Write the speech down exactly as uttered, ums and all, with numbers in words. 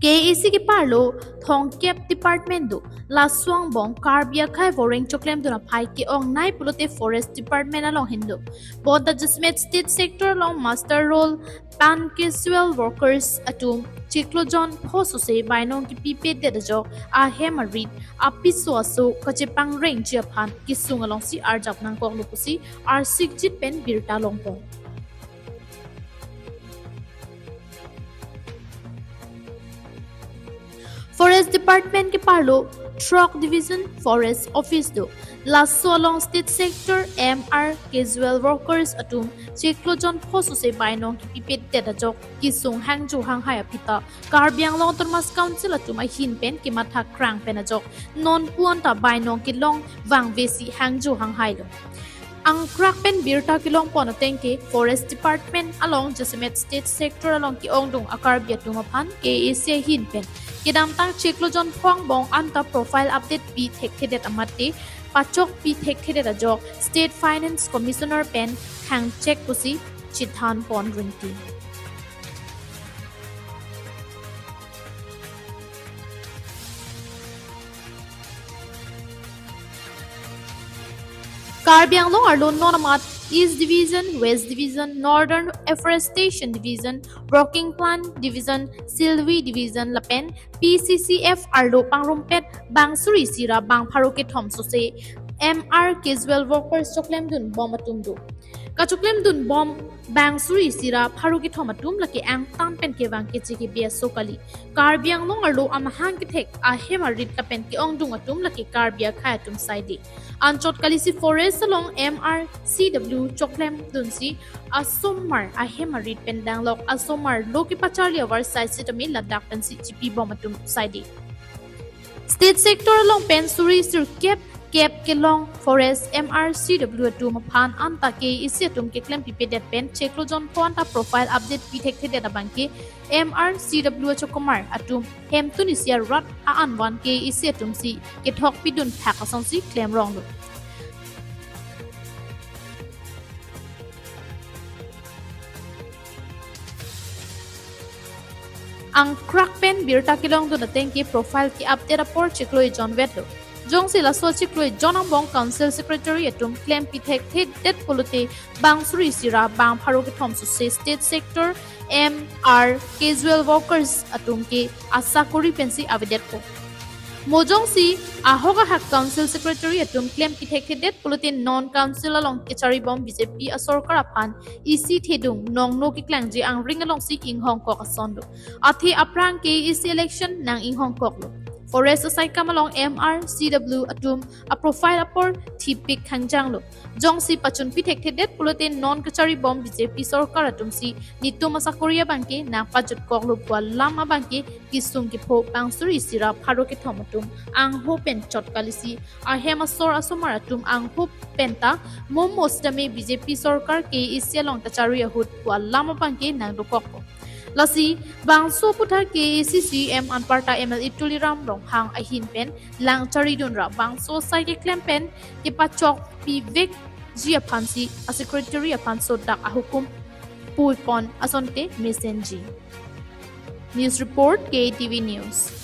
K A A C keparlo thongkep department do. Laso angbong Karbi akhei voreng choklemdun aphai ke-ongnei pulote Forest Department along henlo. Bonta jasemet state sector along muster roll pen casual workers atum chiklo jon pho sose bainong kepipedet ajok ahem arit apiso aso kachepangrengji aphan kesung alongsi arjap nangkoklo pusi arsikjit pen birta longpon. Forest Department keparlo throk Division Forest Office do. Laso along state sector M R casual workers atum chiklo jon pho sose bainong kepipedet ajok kesung hangjo hanghai aphi ta Karbi Anglong Autonomous Council atum ahin pen kematha krang pen ajok non puan ta bainong kelong vangvesi hangjo hanghailo. Angkrak pen birta kelongpon ateng ke Forest Department along jasemet state sector along ke-ongdung a-Karbi atum aphan K A A C ahin pen kedamtang chiklo jon pho angbong anta profile update pi thekthedet amate pachokpi thekthedet ajok State Finance Commissioner pen khangchek pusi chethanpon rinti. Karbi Anglong arlo non amat East Division, West Division, Northern Afforestation Division, Working Plan Division, Silvi Division lapen P C C F arlo pangrumpet bang suri isi ra bang pharo kethom sose M R casual workers choklemdunbom atum do. Kachoklemdunbom bang suri isi ra pharo kethom atum lake angtan pen kevang keche kebi aso kali. Karbi Anglong arlo amahang kethek ahem arit lapen ke-ongdung atum lake Karbi akhei atum saide. Anchot kalisi Forest along M R C W choklemdunsi asomar ahem arit pen danglok asomar lo kepacharli avar saisitame ladak pensi chipibom atum saide. State sector along pen suri sirkep kep kelong Forest M R C W atum aphan anta K A A C atum keklempipedet pen chiklo jon pho anta profile update pi thekthedet abangke M R C W achokomar atum hemtun isi arat a-anvan K A A C atumsi kethokpidun thak asonsi klemronglo. Angkrak pen birta kelongdun ateng ke profile ke-update apor chiklo ejon vetlo. Jongsi laso chiklo ejon angbong Council Secretary atum klempi thekthedet pulote bang suri isi ra bang pharo kethom sose state sector M R casual workers atum ke asakori pensi avedetpo. Mo jongsi ahok ahak Council Secretary atum klempi thekthedet pulote non Council along kecharibom B J P asorkar aphan isi thedung nongno keklangji angring alongsi inghongkok ason do. Athe aphrang K A A C election nang inghongkoklo. Forest asaikam along M R C W atum a-profile apor thipik khangjanglo. Jongsi pachunpi thekthedet pulote non kecharibom B J P sorkar atumsi netum asakori abangke nangpajutkoklo pu alam abangke kesung kepho bang suri isi ra pharo kethom atum angho pen chot kalisi ahem asor asomar atum angho penta momo sitame B J P sorkar K A A C along kachari ahut pu alam abangke nangdokokpo. Lasi bangso aputhak K A A C C E M anparta M L A Tuliram Ronghang ahin pen lang charidun ra bangso asai keklem pen kepachokpivekji aphansi a-Secretary aphan sodak ahukum puipon asonte mesenji. News report, K T V News.